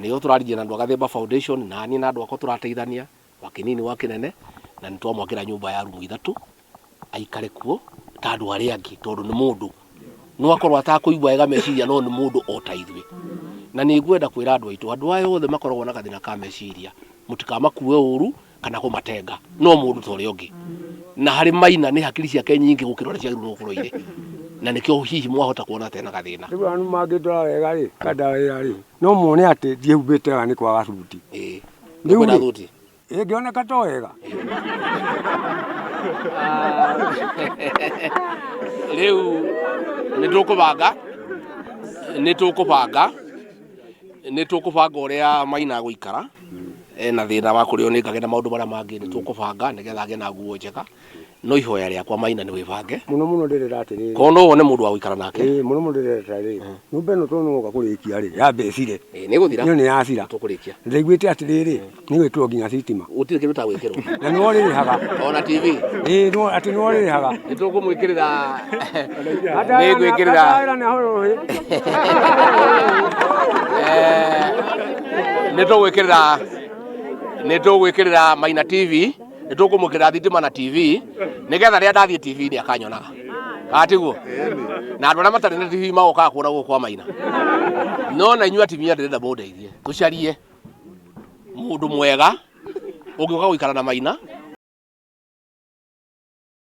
nĩyo tũraririe na andũ a Gathemba Foundation na niĩ na andũ akwa tũrateithania wa kĩnini wa kĩnene na nĩ twamwakĩra nyũmba ya rumu ithatũ aikare kuo ta andũ arĩa angĩ tondũ nĩ mũndũ no akorwo atakũigua wega meciria no nĩ mũndũ o ta ithuĩ na nĩ ngwenda kwĩra andũ aitũ andũ aya othe makoragwo na gathĩna ka meciria mũtikamakue ũru kana kũmatenga no mũndũ ta ũrĩa ũngĩ na harĩ maina nĩ hakiri ciake nyingĩ gũkĩra ũrĩa ciagĩrĩirwo gũkorwo irĩ na nĩkĩo hihi mwahota kuona atena gathĩna. Rĩu andũ mangĩndora wega rĩ, kanda wĩra rĩ, no mone atĩ ndiĩhumbĩte wega nĩ kwaga thuti. Ĩĩ. Rĩu Kwĩna rĩ, thuti. ĩngĩoneka to wega. Rĩu nĩ tũkũbanga nĩ tũkũbanga nĩ tũkũbanga ũrĩa Maina agũikara ena thĩna wa kũrĩo nĩ ngage na maũndũ marĩa mangĩ nĩ tũkũbanga nĩgetha agĩe na nguo njega no ihoya rĩakwa Maina nĩ wĩbange Mũno mũno ndĩrera atĩrĩrĩ. korwo no wone mũndũ wa gũikara nake. Ĩĩ mũno mũno ndĩrera atĩrĩrĩ. Nyũmba ĩno tondũ nĩwoka kũrĩkia rĩ, ya mbecire. Ĩĩ nĩ ĩgũthira. Ĩyo nĩ yacira. Tũkũrĩkia. Ndaiguĩte atĩrĩrĩ, nĩ gwĩkĩrwo nginya thitima. Gũtirĩ kĩndũ ũtagwĩkĩrwo. Na nĩwe ũrĩrĩhaga. Ona TV. Ĩĩ nĩwe atĩ nĩwe ũrĩrĩhaga. Nĩ tũkũmwĩkĩrĩra nĩ ngwĩkĩrĩra Wĩra nĩ ahũrwo rũhĩ. Nĩ tũgwĩkĩrĩra nĩ tũgwĩkĩrĩra Maina TV nĩ tũkũmwĩkĩrĩra thitima na TV nĩgetha rĩrĩa ndathiĩ TV nĩ akanyonaga kana tiguo na andũ arĩa matarĩ na TV magokaga kuona gũkũ kwa Maina no na inyuĩ atumia ndĩrenda mũndeithie tũcarie mũndũ mwega ũngĩũka gũikara na Maina.